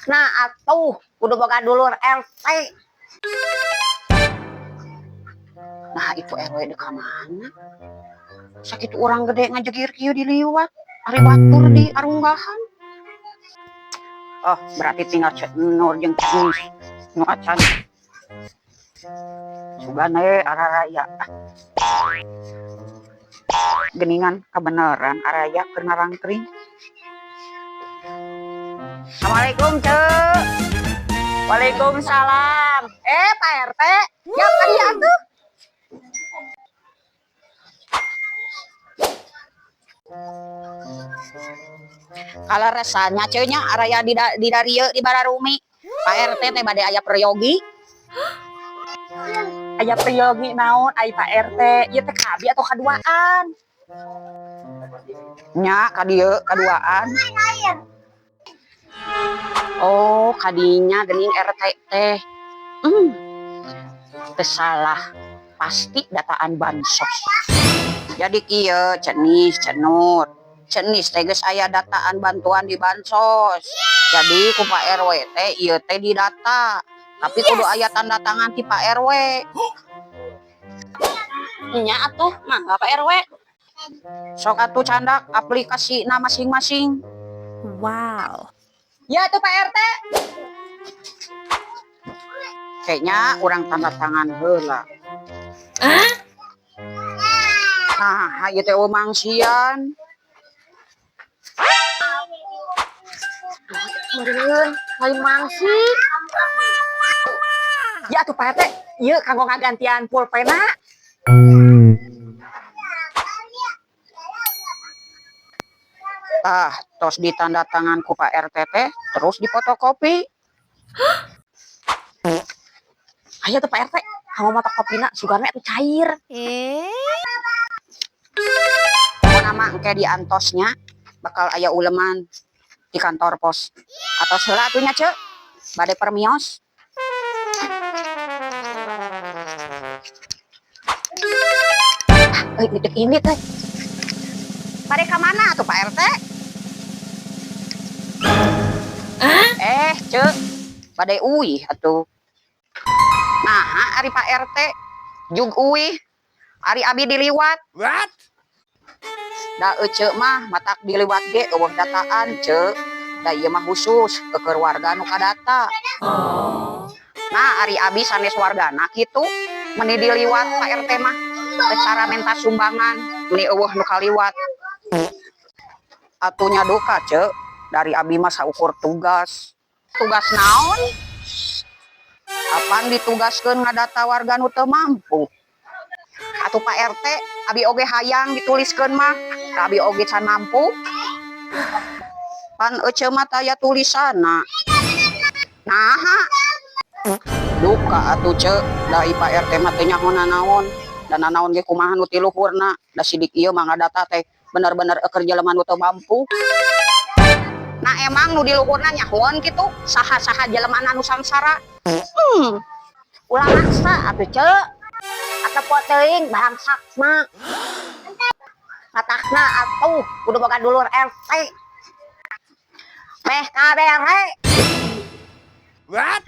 Matakna atuh kudu boga dulur RT. Nah, itu RW di mana? Sakitu urang gede ngajegir kieu diliwat, ari batur di arunggahan. Oh, berarti tinggal Ceu Nur jeung Ceu nu acan. Sugan we araraya. Geningan kabeneran araya keur ngarangkring. Assalamualaikum, Ceu. Waalaikumsalam. Eh, Pak RT, ya tadi atuh. Kalau resanya Ceu nya araya di darieu di Bararumi. Pak RT teh bade aya peryogi. Aya peryogi naon ai Pak RT? Ieu teh ka abi atau kaduaan? Nya ka dieu kaduaan. Oh, kadinya geuning RT teh. Teu salah. Pasti dataan bansos. Jadi kieu Cenis, Cenur. Cenis teh geus aya dataan bantuan di bansos. Jadi ku Pak RW teh ieu teh didata. Tapi kudu aya tanda tangan ti Pak RW. Nya atuh, mangga Pak RW. Sok atuh candak aplikasina masing-masing. Wow. Ya tuh Pak RT. Kayaknya urang tanda tangan heula. Nah, ieu teh mangsian. Meureun, lain mangsi. Ya tuh Pak RT, ieu kanggo ngagantian pulpena. Tah, tos ditanda tangan ku Pak RT teh, terus dipotokopi. Ayo tuh Pak RT, kanggo motokopina sugana atuh cair. Pokona mah engke diantosnya bakal aya uleman di kantor pos. Atos heula atuh nya, Ceu. Bade permios. Ah, euy, ini teh. Bade ka mana atuh Pak RT? Eh, Ceu, bade uih atuh. Nah, ari Pak RT jug uih, ari abi diliwat. What? Da ece mah matak diliwat ge eueuh dataan, Ceu. Da ieu mah khusus keur warga nu kadata. Nah, ari abi sanes wargana kitu, meni diliwat Pak RT mah. Secara menta sumbangan, meni eueuh nu kaliwat. Atuh nya duka, Ceu. Dari abi mah saukur tugas. Tugas naon? Apan ditugaskeun ngadata warga nu teu mampu? Atuh Pak RT, abi oge hayang dituliskeun mah, da abi oge can mampu. Pan ece mah taya tulisanna. Naha? Duka atuh, Ceu, da Pak RT mah teu nyaho nanaon. Da nanaon ge kumaha nu ti luhurna, da sidik ieu mah ngadata teh bener-bener eukeur jelema nu teu mampu. Nah emang nu di luhurna nyahoan kitu, saha-saha jelemana nu sangsara. Ulah maksa atuh, Ceu. Atau poe teuing bangsak mah. Matakna atuh kudu boga dulur RT. Meh kabere. What?